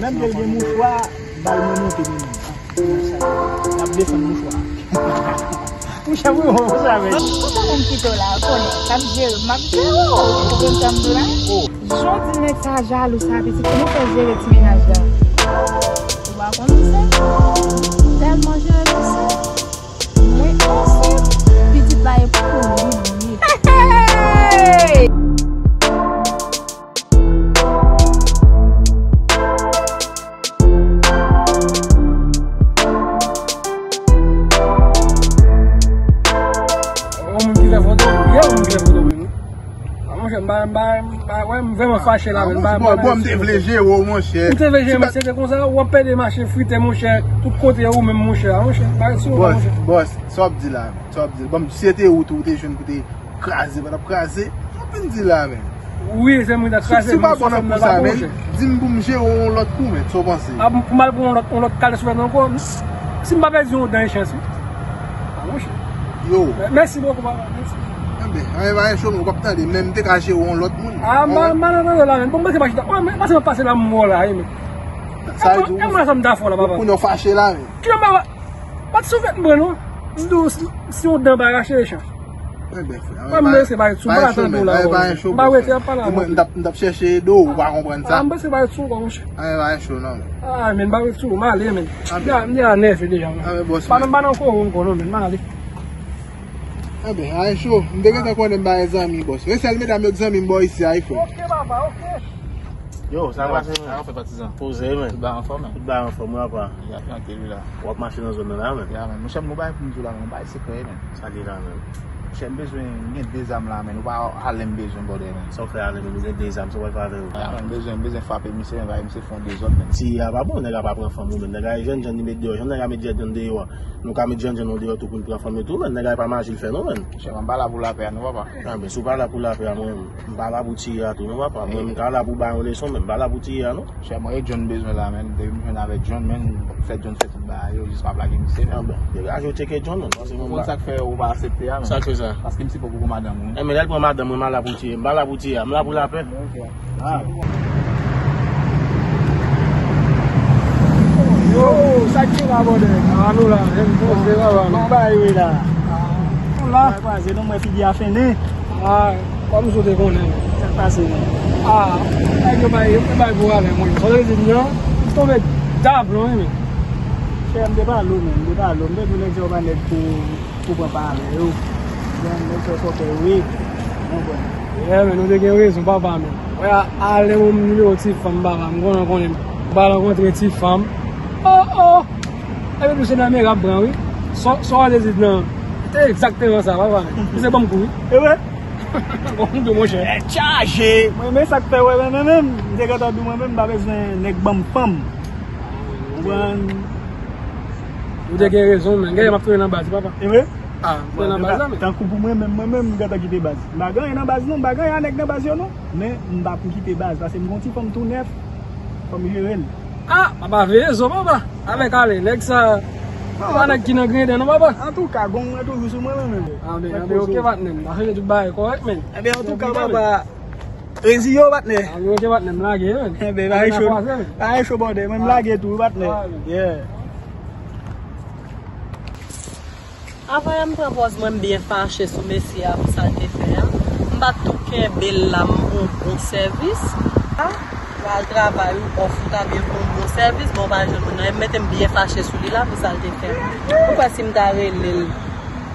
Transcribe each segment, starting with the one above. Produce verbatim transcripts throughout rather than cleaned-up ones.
Menm lè l gen mouchwa, bal mwen monte li menm. L ap desann mouchwa. Mouchwa, pou yon sa, men. Kòman m kite w la, konnen, k ap jere m, m ap jere w. Ou konprann sa m di w la? Jan w di nèg sa jalou sa, pitit, kòman w fè jere ti mennaj la? Ou pa konn sa? Tèlman jere l sa. Mwen ansent, pitit la e pou li, li. Hey! Yon moun ki fè foto, yon moun ki fè foto pou nou. A, monchè, m pa, m pa, m pa, wè, m vrèman fache la, men m pa, m pa, bon, m te vle jere w, monchè. M te vle jere, men se te konsa, w ap pede mache frite, monchè, tout kote ou menm, monchè, a, monchè, m pa sou ou, monchè. Bòs, sa w ap di la, sa w ap di. Bon, si se te ou tou, ou te jwenn pou te kraze, pa t ap kraze, sa w ap vin di la, men. Wi, se mwen ta kraze, si w pa bon nan kou sa, men, di m pou m jere w yon lòt kou, men, sa w panse? A, pou m al pran yon lòt, yon lòt kalite soulèt ankò, si m pa pèdi yon dan, e chans, wi. A, monchè. Yo. Mèsi bokou, papa, mèsi. Enben, anyen pa gen cho, men w p ap tande, men m te ka jere w yon lòt moun. A, m pa, m pa nan tande la, men. Bon, m panse m pa chita. Wè, men, pase m ap pase la, m wè w la, wi, men. Sa vle di, e mwen sa m ta fè w la, papa. Kounye a w fache la, men. Ki lè m pa, pa t sou fèt mwen, non. M di w, si, si yon dan pa rache, e chans. Enben, frè, mwen, m rete ba sou, m pa tande w la, m pa rete ap pale avè w. M t ap, m t ap chèche ede w, ou pa konprann sa. M rete ba sou, monchè. Anyen pa cho, non, men. A, men, m pa rete sou, m ale, men. M deja nève deja, men. Pa nan, pa nan kò w ankò, non, men, m ale. Enben, anyen cho, m te gentan konnen m pa gen zanmi, bòs. Men sèl medam yo k zanmi m bò isi a, wi, frè. Ok, papa, ok. Yo, sa pase, men? Sa fè patizan. Poze, men. Tout bagay anfòm, men? Tout bagay anfòm, wi, apa. Ya, trankil, wi, la. W ap mache nan zòn nan la, men? Ya, men. Monchè, m gon bagay pou m di w la, men. Yon bagay sekrè, men. Sa li la, men? Monchè, m bezwen, m gen de zam la, men. Ou pa Allen m bezwen, brother, men. Sa w fè Allen, men? Ou gen de zam, sa w pral fè avè yo? Ya, men, m bezwen, m bezwen frape misye, men, bay misye fè yon dezòd, men. Ti a pa bon, nèg la pa pran fanm ou, men. Nèg la jènjan li met deyò. Jan nèg la met jènjan deyò a. Nou ka met jènjan nou deyò tou pou n pran fanm yo tou, men. Nèg la pa maji l fè, non, men. Chè, mwen pa la pou lapè a, non, papa. A, men, si w pa la pou lapè a, mwen, m pa la pou tiye a tou, non, papa. Mwen, m ka la pou bay yon leson, men m pa la pou tiye a, non. Chè, mwen e John bezwen la, men. Depi m jwenn avèk John, men, fè John fè tout bagay yo, jis pa plage misye, men. A, bon. Degaje w tcheke John, non. Paske mwen, m pa. Ou konn sa k fè ou pa aksepte a, men. Sa k fè sa? Paske m si poko pou madanm ou. E, men, lè l pran madanm mwen, m pa la pou tiye. M pa la pou tiye a. M la pou lapè. Ok. Ah. Yo, sa k gen la, brother? Ah, nou la, jen poze la, la. Bon bagay, wi, la. Ah, nou la. Sa kwaze, non, mwen figi a fennen. Ah, kòm si w te konnen. Sa k pase, men? Ah, nèg yo bay, yo bay pou avè mwen. Sa vle di, non, m tonbe daplon, wi, men. Chè, m te pale w, men, m te pale w. M te di w nèg sa yo pa nèg pou pou pran pa avè yo. Bon, nèg sa fòkè wi. Mwen konn. Yeah, men, ou te gen rezon, papa, men. Wè, a, ale yon nimewo ti fanm, papa, m konnen, konnen. M pa rankontre ti fanm. Oh, oh! Epi tou se nan mera ap pran, wi. Sa, sa w te di nan, se egzakteman sa, papa, men. Misye ban m kou, wi. E vre? Bon, m di w, monchè. Tèt chaje. Mwen, men sa k fè, wè, men, men, men, m te gentan di w, mwen menm, m pa bezwen nèg ban m fanm. Ou konprann? Ou te gen rezon, men. Gade, m ap tounen nan baz, papa. E vre? Ah, m tounen nan baz la, men. Tankou pou mwen menm, mwen menm, m gentan kite baz. M pa gen anyen nan baz, non. M pa gen anyen a nèg nan baz yo, non. Men, m pa pou kite baz, paske m gen yon ti fanm tou nèf. Fò m jere l. Ah, papa, veye zo, papa. Avèk ale, nèg sa, se pa nèg ki nan grinden, non, papa. Antouka, gon mwen toujou sou mwen, men, men. Ah, men, ah, men, ok, patnè m. N a fè tout bagay kòrèk, men. Ebyen, antouka, papa, Rezi yo, patnè. Ah, men, ok, patnè, m lage, men. Enben, bagay cho. Bagay cho, bòdè. Mwen, m lage tou, patnè. Ah, men. Yeah. Avan yè m pran pòz mwen, m byen fache sou mesye a pou sa l te fè a. M pa t tou kenbe l la, m bon, bon sèvis. Ah, w al travay, ou òf, ou ta byen fè yon bon sèvis, bon, w pa jwenn moun nan. E m mete m byen fache sou li la pou sa l te fè a. Ou kwè si m ta rele l,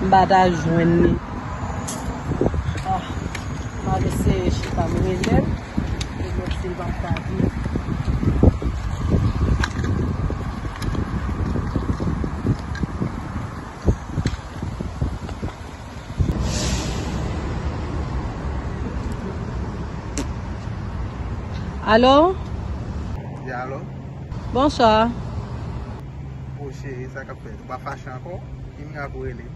m pa ta jwenn li? Ah, m ap eseye chita m rele l. Pou m wè si l p ap ta vini. Alo? Di alo. Bonswa. O cheri, sa k ap fèt? Ou pa fache ankò? Ki mirak ou rele m?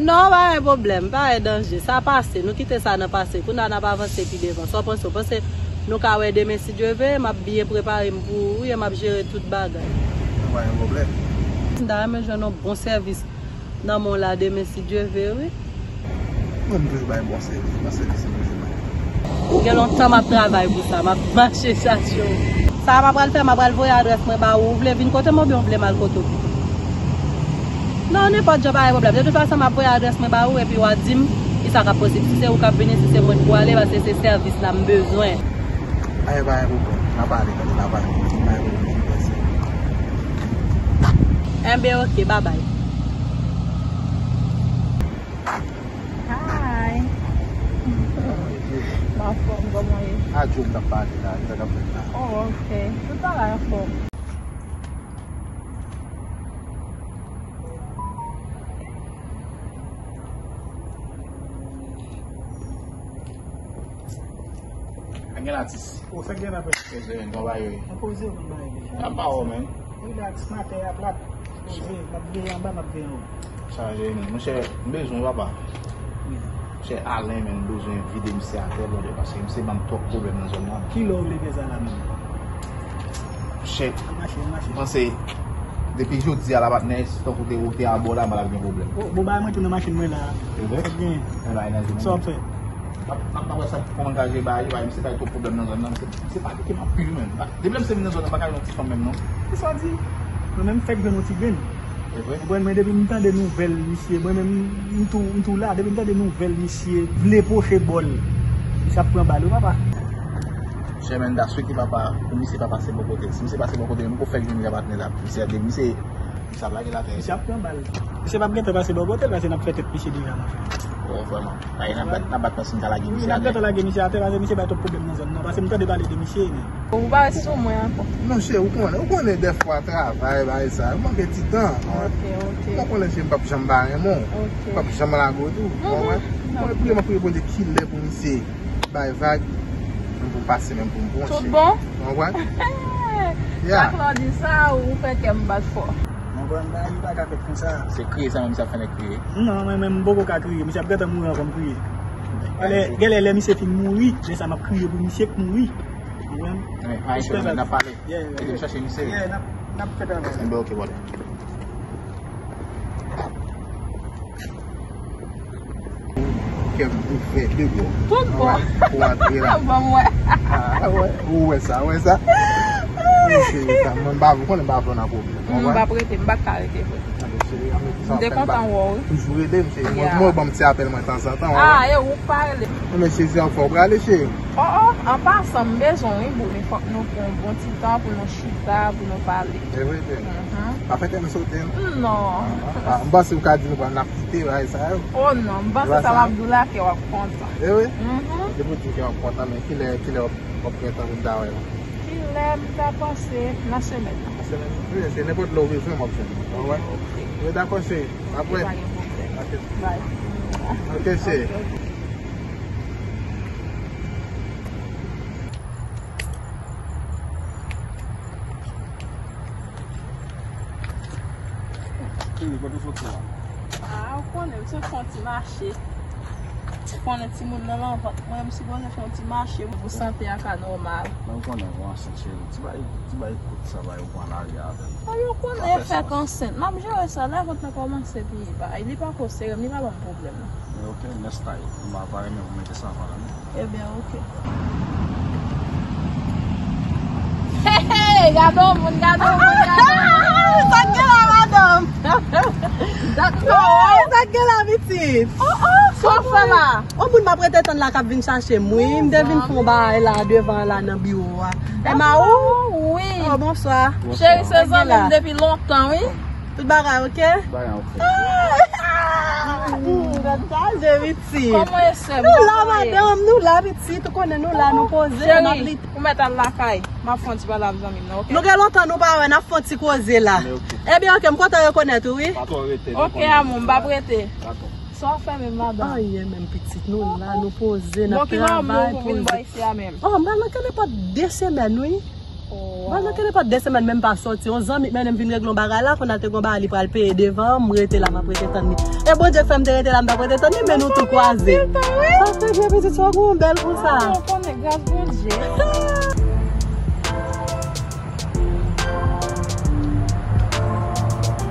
Non, pa gen pwoblèm, pa gen danje. Sa pase, nou kite sa nan pase. Kounye a n ap avanse pi devan. Sa w panse? Ou panse nou ka wè demen si Dye vle? M ap byen prepare m pou ou, wi, e m ap jere tout bagay. Non, pa gen pwoblèm. M ta renmen jwenn yon bon sèvis nan men w la demen si Dye vle, wi. Mwen, m toujou bay bon sèvis, bon sèvis, m toujou bay. Gen lontan m ap travay pou sa, m ap mache chache w. Sa m ap pral fè, m ap pral voye adrès mwen ba ou. Ou vle vin kote m oubyen ou vle m al kote w? Non, nenpòt jan, pa gen pwoblèm. De tout fason, m ap voye adrès mwen ba ou epi w a di m kisa k ap posib. Si se ou k ap vini, si se mwen k pwale, paske se sèvis la m bezwen. Ay, pa gen pwoblèm. N a pale, tande, n a pale. Pa gen pwoblèm, m pase. Enben, oke, babay. Hi. M anfòm, kòman w ye? A Djo m t ap pale la, li t ap fè la. Oh, ok. Tout bagay anfòm. Anyen atis. Ou sa k gen la frè? Mwen poze yon bagay deja. N ap ba w, men. Relax, maten a plat. Poze, m ap veye anba, m ap veye anwo. Chaje, men. Monchè, m bezwen w, papa. Wi. Monchè, Alen, men, m bezwen vide misye atè, brother, paske misye ban m twòp pwoblèm nan zòn nan. Kilè w vle fè sa la menm? Monchè, m panse, depi jodi a la, patnè, si tankou te, ou te abò la, m pa t ap gen pwoblèm. Oh, bon, bay mwen tou nan machin mwen la. Se vre? Sa w ap fè? M ap, m ap, m ap wè sa, kòman gaje bay, bay, misye bay twòp pwoblèm nan zòn nan, misye, misye pa kite m anpil, menm. Depi lè misye vin nan zòn nan, m pa ka jwenn yon ti fanm menm, non. Kisa w di? Mwen menm fèk jwenn yon ti grenn. Se vre? Ou konprann, men depi m tande nouvèl misye, mwen menm, m tou, m tou la, depi m tande nouvèl misye vle poche bòl, misye ap pran bal, wi, papa. Chè, men, m ta swete, papa, pou misye pa pase bò kote. Si misye pase bò kote, menm pou fèk jwenn li a patnè la, misye, misye, misye ap lage l atè. Misye ap pran bal. Misye p ap gentan pase bò kote l, paske n ap fè tèt misye deja, monchè. Oh, vrèman. Ay, n ap bat, n ap bat panse m ta lage misye atè. Wi, n ap gentan lage misye atè, paske misye bay twòp pwoblèm nan zòn nan. Paske m tande pale de misye, men. Ou pa ret sou mwen ankò. Monchè, ou konnen, ou konnen dèfwa travay, bagay sa, ou manke ti tan. Ok, ok. Ou konnen se m p ap janm pa renmen w. Ok. M p ap janm lage w tou. Ou konprann? Mwen, pou m ap reponde kilè pou misye bay vag, m pou pase menm pou m bwonche. Tout bon? Ou konprann? Ya. Chak lè w di sa, ou fè kè m bat fò. Ou konprann, bagay yo pa ka fèt konsa. Se kriye sa menm sa fè nèg kriye. Non, mwen menm m poko ka kriye. Misye ap gentan mouri anvan m kriye. Genlè, genlè lè misye fin mouri, lè sa m ap kriye pou misye k mouri. Ou konprann? Respè sa. N ap pale. Yeah, yeah. Ede m chache misye. Yeah, n ap, n ap fè travay la. Enben, ok, brother. Kè m ouvè de bò. Tout bon. Pou antre la. Bon, m wè. Ah, wè. Ou wè sa, wè sa. Mwen pa, ou konnen m pa vle nan pwoblèm. M pa prete, m pa ka rete vre. M te kontan wè w, wi. Toujou rele m, cheri. Mwen, mwen ban m ti apèl mwen tanzantan, wè. Ah, e ou k pa rele m. Mesye, se anfè w prale, cheri. Oh, oh, an pasan, m bezwen w, wi, boo, men fòk nou pran yon bon ti tan pou nou chita, pou nou pale. E vre, cheri. Mhm. Pa fè kè m sote, non? Non. Ah, ah, m panse ou ka di nou pral n ap kite, bagay sa yo. Oh, non, m panse sa m ap di w la, kè w ap kontan. E vre? Mhm. Depi w di m kè w ap kontan, men kilè, kilè w ap, w ap gen tan pou n ta wè la? Kilè m ta panse nan semèn nan. Nan semèn nan. Wi, se nenpòt lè w bezwen m ap fè. Ou wè? Ok. Wi, dakò, cheri. Apre. Pa gen pwoblèm. Ok. Bye. Ok, cheri. Ok, ok. Cheri, kote w soti la? Ah, ou konnen, m sot fè yon ti mache. Ou konnen timoun nan nan vant mwen, m sipoze fè yon ti mache pou sante a ka nòmal. Men ou konnen ou ansent, cheri. Ti bay, ti bay kout sa bay ou pran lari avè m. Ah, ou konnen fèk ansent. M ap jere sa, lè vant lan kòmanse pi bay. Li pako sere m, li pa ban m pwoblèm, non. Men ok, next time. M pa, pa renmen pou mete sa anvan la, non. Ebyen, ok. Hey, hey, gade yon moun, gade yon moun, gade yon moun. Sa k gen la, madanm? Hey, sa k gen la, pitit? Oh, oh, sa w fè la? Yon moun m ap rete tann la k ap vin chache m, wi. M te vin fè yon bagay la, devan la, nan biwo a. E ma ou? Wi. Oh, bonswa. Cheri, se zanmi m depi lontan, wi. Tout bagay ok? Bagay ok. Hmm, gad sa, je pitit. Kòman e sè m? Nou la, madanm, nou la, pitit. Ou konnen nou la, nou poze, n ap li. Cheri, ou mèt al lakay. M ap fè yon ti pale ak zanmi m nan, ok? Nou gen lontan nou pa wè, n ap fè yon ti koze la. Men ok. Ebyen, ok, m kontan rekonèt ou, wi. Pa twò rete, non. Ok, amou, m p ap rete. Dakò. Sa w fè menm, madanm? Anyen menm, pitit. Nou la, nou poze, n ap travay, poze. Bon, kilè w vin bò isi a menm? Oh, m pral nan kenepòt de semèn, wi. Mwen nan kenepòt de semèn menm pa sòti. Yon zanmi k mennen m vin regle yon bagay la, kounye a l te gen yon bagay li pral peye devan, m rete la, m ap rete tann li. E Bondye k fè m te rete la, m t ap rete tann li, men nou tou kwaze. Sa fè byen pitit, sa w gen yon bèl konsa. Ah, ou konnen gras Bondye.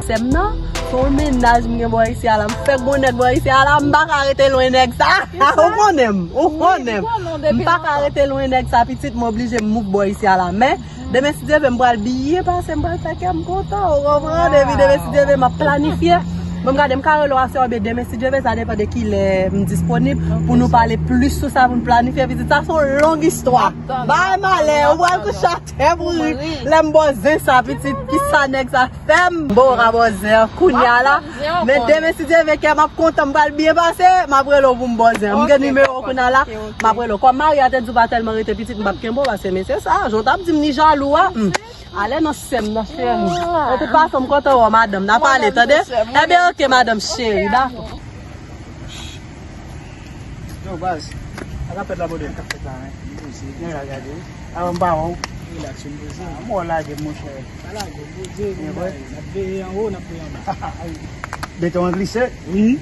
Sè m nan, Se yon mennaj m gen bò isi a la. M fèk gon nèg bò isi a la, m pa ka rete lwen nèg sa. Ou konnen m, ou konnen m. M pa ka rete lwen nèg sa, pitit, m oblije m mouv bò isi a la. Men, demen, si Dye vle, m pral byen pase, m pral fè kè m kontan, ou konprann? Epi demen, si Dye vle, m ap planifye. Bon, m gade, m ka rele w aswè oubyen demen, si Dye vle, sa depann de kilè m disponib pou nou pale plis sou sa, pou n planifye, pitit. Sa se yon long istwa. Bay malè, ou pral kouche atè pou ri. Lè m bò zen sa, pitit, kisa nèg sa fè m? Bon, rabòzè, kounye a la. Men demen, si Dye vle, kè m ap kontan, m pral byen pase, m ap rele w pou m bò zen. M gen nimewo w kounye a la, m ap rele w. Kòm mari a te di w pa tèlman rete, pitit, m p ap kenbe w, paske mesye sa, jan w t ap di m li jalou a. Hmm. Ale nan sè m nan, cheri. De tout fason, m kontan wè w, madanm. N a pale, tande? Ebyen, oke, madanm cheri, dakò. Yo, baz, sa k ap fèt la, brother? Sa k ap fèt la, men? M poze. Mwen la gade. Avan m pa wè w. Relax, m poze. Ah, mwen lage, monchè. Pa lage, m poze, m ap veye anwo, n ap veye anba. Beton an glise? Wi.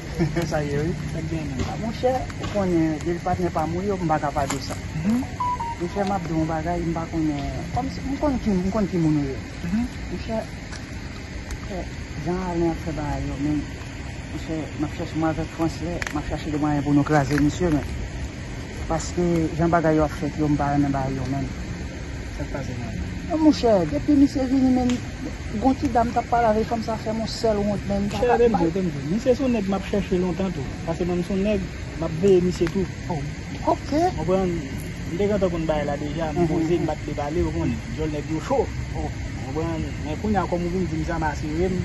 Sa ye, wi. Sa k gen menm? Ah, monchè, ou konnen, depi patnè pa m ou ye, m pa ka pa di w sa. Mhm. Monchè, m ap di w yon bagay, m pa konnen, kòmsi, m konn ki, m konn ki moun ou ye. Mhm. Monchè, eh, jan Alen ap fè bagay yo, men, monchè, m ap chèche, mwen avèk Franslè, m ap chache de mwayen pou nou kraze misye, men. Paske jan bagay yo ap fèt yo, m pa renmen bagay yo menm. Sa k pase, man? Non, monchè, depi misye vini, men, gon ti dam t ap pale avè fanm sa fè m yon sèl wont, men, m pa ka. Monchè, tande m di w, tande m di w. Misye se yon nèg m ap chèche lontan tou. Paske mwen, m se yon nèg, m ap veye misye tou. Oh, ok. Konprann? M te gentan konn bagay la deja, m poze, m pa t vle pale, ou konnen, djòl nèg yo cho. Oh. Konprann? Men kounye a, kòm ou vin di m sa, m asire m.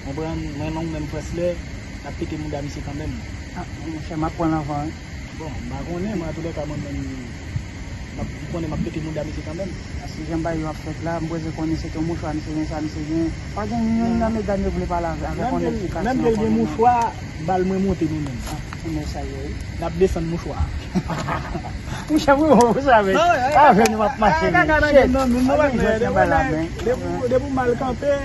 Konprann? Mwen, non, menm Franslè, n ap pete mouda misye kanmenm. Ah, monchè, m ap pran l anvan, wi. Bon, m pa konnen, mwen, antoulèka, mwen menm, m ap, m konnen m ap pete mouda misye kanmenm. Paske jan bagay yo ap fèt la, m prèske konnen se te yon mouchwa misye gen, sa misye gen. Pa gen youn nan medam yo vle pale avè, avè yon nèg ki kase yon kòlonèl. Menm lè l gen mouchwa, bal mwen monte nou menm. Ah, kounye sa ye, wi. N ap desann mouchwa. Mouchwa, mwen, mwen, sa, men. Ah, wi, wi. Avè nou, m ap mache, men. Kaka nan gen nan nou, nou pa fè depi, depi w mal kanpe,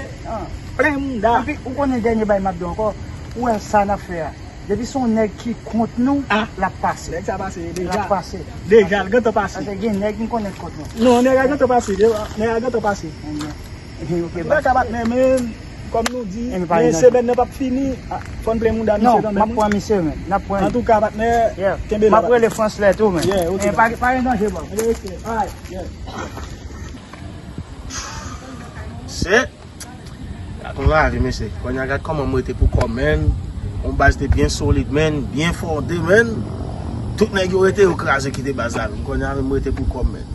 plen mouda. Epi, ou konnen dènye bagay m ap di w ankò, ou wè sa n ap fè a. Depi se yon nèg ki kont nou, l ap pase. Nèg sa pase deja. L ap pase. Deja, l gentan pase. Paske gen nèg m konnen k kont nou. Non, nèg la gentan pase, nèg la gentan pase. Ebyen, ebyen, ok, baz. Antouka, patnè, men, kòm nou di, men semèn nan p ap fini, fò n plen mouda misye kanmenm, wi. Non, m ap pran misye, men. N ap pran li. Antouka, patnè, kenbe la, patnè. M ap rele Franslè tou, men. Yeah, ok, baz. Pa gen danje, bro. Ok, respè. Alright, yeah. Se Gad yon lavi, mesye. Kounye a, gad kòman m rete pou kò m, menn. Yon baz te byen solid, menn. Byen fonde, menn. Tout nèg yo rete, yo kraze, kite baz la menm. Kounye a, menm m rete pou kò m, menn.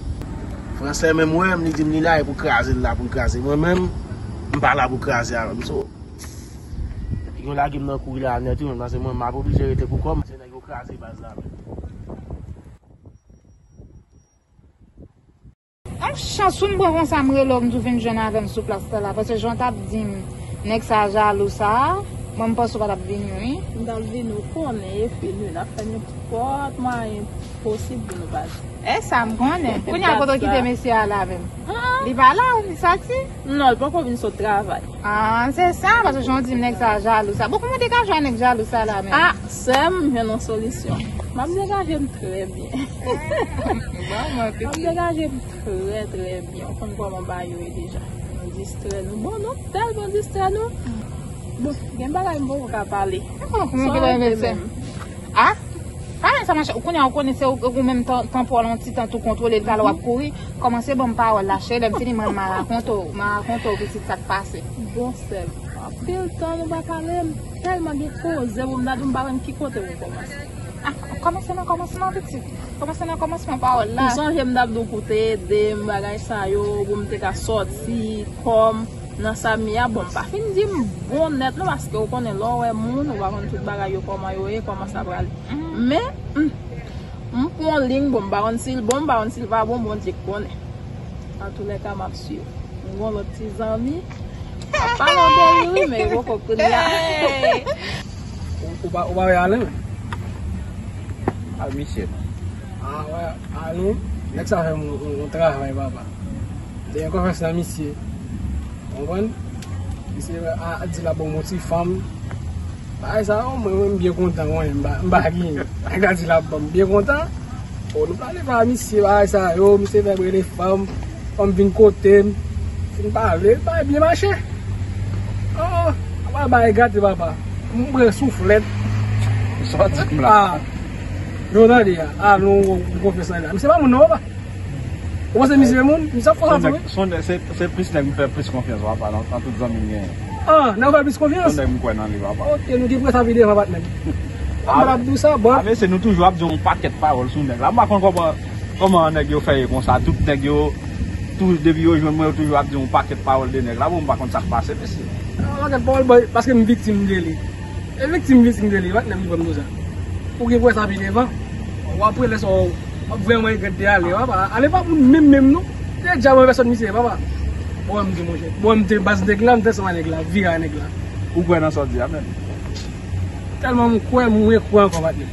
Franslè menm wè m, li di m li la, e pou kraze l la, pou l kraze. Mwen menm, m pa la pou kraze avè m. So, nèg yo lage m nan kouri la nèt, wi, menn, paske mwen, m ap oblije rete pou kò m, se nèg yo kraze baz la, menn. Yon chans wi m pran konsa m rele w, m di w vin jwenn avè m sou plas la la, paske jan w t ap di m nèg sa jalou sa a, mwen m panse w pa t ap vini wi. M t ap vini, ou konnen, e fini, n ap fè nenpòt mwayen posib pou nou pase. E sa m konnen. Kounye a kote w kite mesye a la menm? Li pa la, li soti? Non, li poko vin sot travay. Ah, se sa, paske jan w di m nèg sa jalou sa. Bon, kòman w degaje a nèg jalou sa la menm? Ah, sè m, m jwenn yon solisyon. M ap degaje m trè byen. M ap degaje m trè, trè byen. Ou konn kòman bagay yo ye deja. Nou distrè nou. Bon, nou tèlman distrè nou. Bon, gen bagay m poko ka pale. Sa w vle menm? Ah? Pa gen sa, monchè. Ou konnen, ou konnen se ou, ou menm tan, tan pou w yon ti tan tou kontwole l, talè w ap kouri. Kòmanse ban m pawòl la, cheri. Lè m fini, mwen, m a rakonte w, m a rakonte w pitit sa k pase. Bon, sè m. Anpil tan nou pa pale, m tèlman gen koze pou m ta di w, m pa konn ki kote pou m kòmanse. Ah, kòmanse nan kòmansman, pitit. Kòmanse nan kòmansman pawòl la. Ou sonje m t ap di w pou w te ede m, bagay sa yo, pou m te ka sòti kò m nan sa m ye a. Bon, m pa fin di m bon nèt non, paske ou konnen lè w wè moun, ou pa konn tout bagay yo kòman yo ye, kòman sa prale. Men, m, m pran yon liy, bon, m pa konn si l bon, m pa konn si l pa bon, Bondye k konnen. Antoulèka, m ap swiv. M gon lòt ti zanmi. M ap pale w de li, wi, men li poko kounye a. Ou, ou pa, ou pa wè Alen? Al misye. Ah, wè, Alen. Nèg sa fè m yon, yon, yon travay, papa. M te gen konfyans nan misye. Konprann? Misye a, a di l ap ban m yon ti fanm. Bagay sa yo, mwen, mwen, m byen kontan, mwen, m pa, m pa gen. Nèg la di l ap ban m, m byen kontan. O, nou pale pa misye, bagay sa yo, misye fè m rele fanm, fanm vin kote m. Fin pale, bagay byen mache. Oh, Papa e gate, papa. M pran souflèt. Sòti m la. Ah. Nou tande a. Ah, nou, nou konfyans la. Misye pa moun non, papa. Ou panse misye moun? Misye ap fò sa tou, wi. Son nèg, se, se plis nèg m fè plis konfyans, papa, nan, nan tout zanmi m genyen. Ah, nèg ou fè plis konfyans? Son nèg m kwè nan li, papa. Ok, nou gen pwen sa vide, papa, menm. Ah, m ap di w sa, bon. Ah, mesye, nou toujou ap di yon pakèt pawòl sou nèg la. M pa konn kòman, kòman nèg yo fè ye konsa. Tout nèg yo, tou, depi yo jwenn mwen, yo toujou ap di yon pakèt pawòl de nèg la. Bon, m pa konn sa k pase, mesye. Ah, pakèt pawòl, bòy, paske m viktim de li. E viktim, viktim de li, patnè m, li ban m konsa. Ou gen pou wè sa pi devan. W ap wè lè sa w ap vrèman regrèt de ale, w ap ale pa moun menm, menm, non. Se djab an pèsòn misye, papa. Bon, m di, monchè. Bon, m te baz nèg la, m te ansanm a nèg la, vire a nèg la. Ou kwè nan sa w di a, menm? Tèlman m kwè, m rekwè ankò, patnè.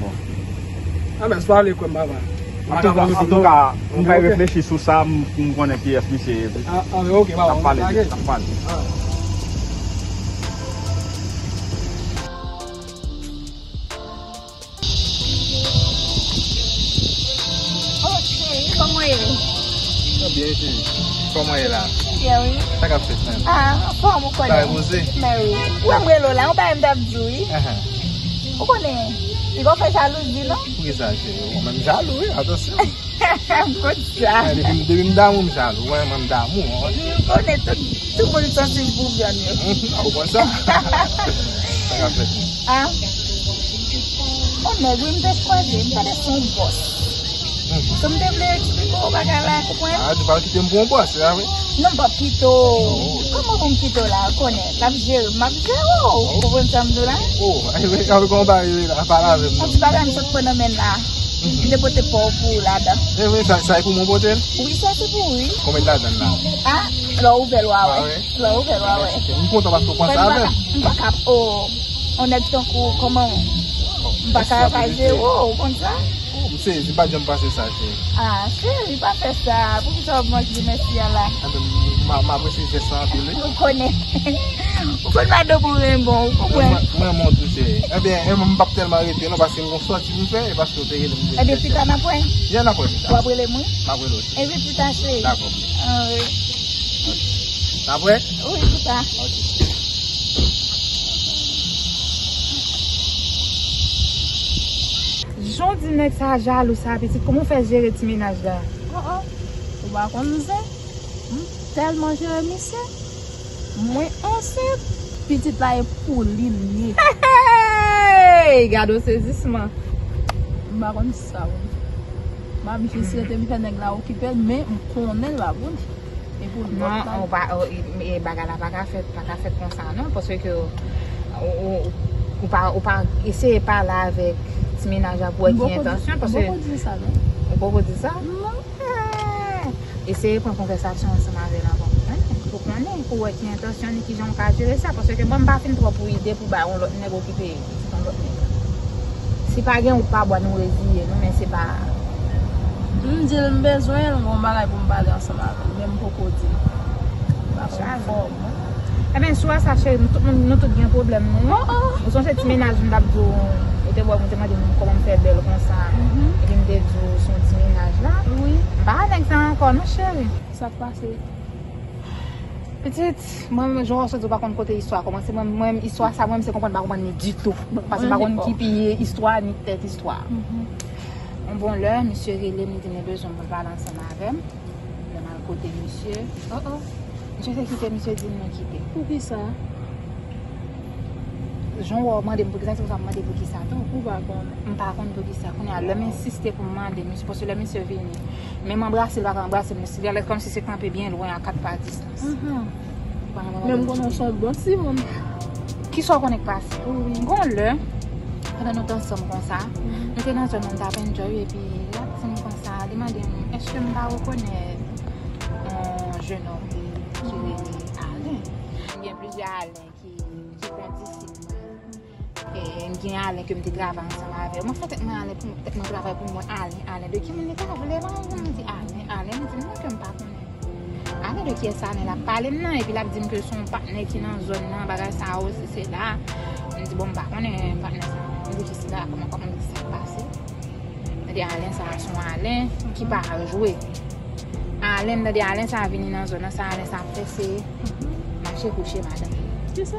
Bon. Ah, men, se pa ale kwè m, papa. Antouka, antouka, m kay reflechi sou sa, m, m konnen kiyès misye ye tou. Ah, ah, ok, papa, n ap pale, n ap pale. Ah. Oh, cheri, kòman w ye? Mwen byen, cheri. Kòman w ye la? Byen, wi. Sa k ap fèt, menm? Ah, anfòm, ou konnen. Sa repoze? Mè wi. Ou wè m rele w la, yon bagay m t ap di w, wi. Ahan. Ou konnen, piga w fè jalouzi, non? Poukisa, cheri? Ou menm jalou, wi, atansyon. Konsa. Depi, depi m damou, m jalou. Mwen, mwen, m damou. M konnen tout, tout moun sansib pou vyann yo. Ah, ou konn sa? Sa k ap fèt? Ah. On nèg, wi, m te kwaze, m tande se yon bòs. So, m te vle eksplike w bagay la, konprann? Ah, ou pral kite m pou yon bòs, se sa, wi? Non, m p ap kite w. Oh. Kòman pou m kite w la? Ou konnen, l ap jere m, m ap jere w. Ou konprann sa m di w la? Oh, anpil konba, wi, la, pale avè m, non. Yon ti bagay m sot pran nan men l la. M te pote pa w pou ou ladan. E vre, sa, sa e pou mwen pote l? Wi, sa se pou ou, wi. Konbyen ladan l la? Ah, lè w ouvè l, w a wè. Ah, wi. Lè w ouvè l, w a wè. M kontan paske w panse avè m. M pa ka, oh, yon nèg tankou w, kòman w? M pa ka pa jere w, ou konn sa? Oh, m sezi, m pa t janm panse sa, cheri. Ah, cheri, pa fè sa. Poukisa w ap manke di mèsi a la? Enben, m, m, m apresye jès la anpil, wi. Ou konnen. Ou konn madanm ou renmen w, ou konprann? Mwen, mwen, mwen, mwen tou, cheri. Enben, enben, m p ap tèlman rete, non, paske m gon sòti pou m fè, e paske w te rele m pou m fè. Enben, pita n ap wè. Jan n ap wè pita. W ap rele mwen? M ap rele w, cheri. Enben, pita, cheri. Dakò. Ah, wi. N ap wè? Wi, pita. Ok. Jan w di nèg sa jalou sa, pitit, kòman w fè jere ti mennaj la? Oh, oh. Ou pa konn zen? M tèlman jere misye. Mwen ansent. Pitit la e pou li l ye. Hey! Gade yon sezisman. M pa konn sa, wi. M ap jis rete m fè nèg la okipe l, men m konnen l pa pou li. E pou lòt la. Non, ou pa, ou, e, e bagay la pa ka fèt, pa ka fèt konsa, non, paske ou, ou, ou pa, ou pa eseye pale avèk ti mennaj la pou wè ki entansyon, paske. M poko di sa, non. Ou poko di sa? Non. Eh, eseye pran konvèsasyon ansanm avè l ankò. Pou konnen, pou wè ki entansyon li, kijan w ka jere sa. Paske mwen, m pa fin twò pou ide pou bay yon lòt nèg okipe yon lòt nèg. Si pa gen wout pa bwa, nou reziye nou, men se pa. M di l m bezwen l, m gon bagay pou m pale ansanm avè l, men m poko di l. M pa konn fòm. Enben, sou sa, cheri, nou tout, nou, nou tout gen pwoblèm nou. Oh, oh. Ou sonje ti mennaj m t ap di w, ou te wè m, ou te mande m kòman m fè bèl konsa. Mhm. Epi m te di w se yon ti mennaj la. Wi. M pa nèg sa ankò, non, cheri. Sa k pase? Pitit, mwen, jan w sot di, ou pa konn kote istwa a kòmanse. Mwen, mwen, istwa sa, mwen, m se konprann, m pa konprann li ditou. Paske m pa konn ki piye istwa, ni tèt istwa. Mhm. Yon bon lè, misye rele m, li di m li bezwen m pou l pale ansanm avè m. Lè m al kote misye. Oh, oh. Misye te kite, misye di m li kite. Poukisa? Jan w wè w mande m poukisa, se pou sa m mande poukisa tou. Ou pa konnen. M pa konn poukisa. Kounye a, lè m ensiste pou m mande misye, paske lè misye vini, menm anbrase l pa ka anbrase m, li alèz kòmsi se kanpe byen lwen a kat pa distans. Mhm. Men m konnen w se yon bon timoun. Kisa w konnen k pase? Wi. Gon lè, pandan nou t ansanm konsa, mhm, nou te nan zòn nan, nou t ap enjoy, epi l ap di m konsa, li mande m, èske m pa rekonèt yon jenòm ki, ki rele Alen? M gen plizyè Alen ki, ki kondisip mwen. E, m gen Alen ke m te travay ansanm avè l. Mwen fè tèt mwen Alen pou tèt mwen travay pou mwen, Alen, Alen. De ki moun li ta vle mwen? M di Alen, Alen, li di m non ke m pa konnen. Alen de kiyès Alen l ap pale m nan? Epi l ap di m ke se yon patnè ki nan zòn nan, bagay sa yo, sesi sela. M di bon, m pa konnen patnè sa. M di jis la, kòman, kòman, m di sa k pase. M di Alen sa se yon Alen ki pa jwe. A, Alen, m tande Alen sa vini nan zòn nan, sa Alen sa ap fè se mache kouche madanm. Kisa?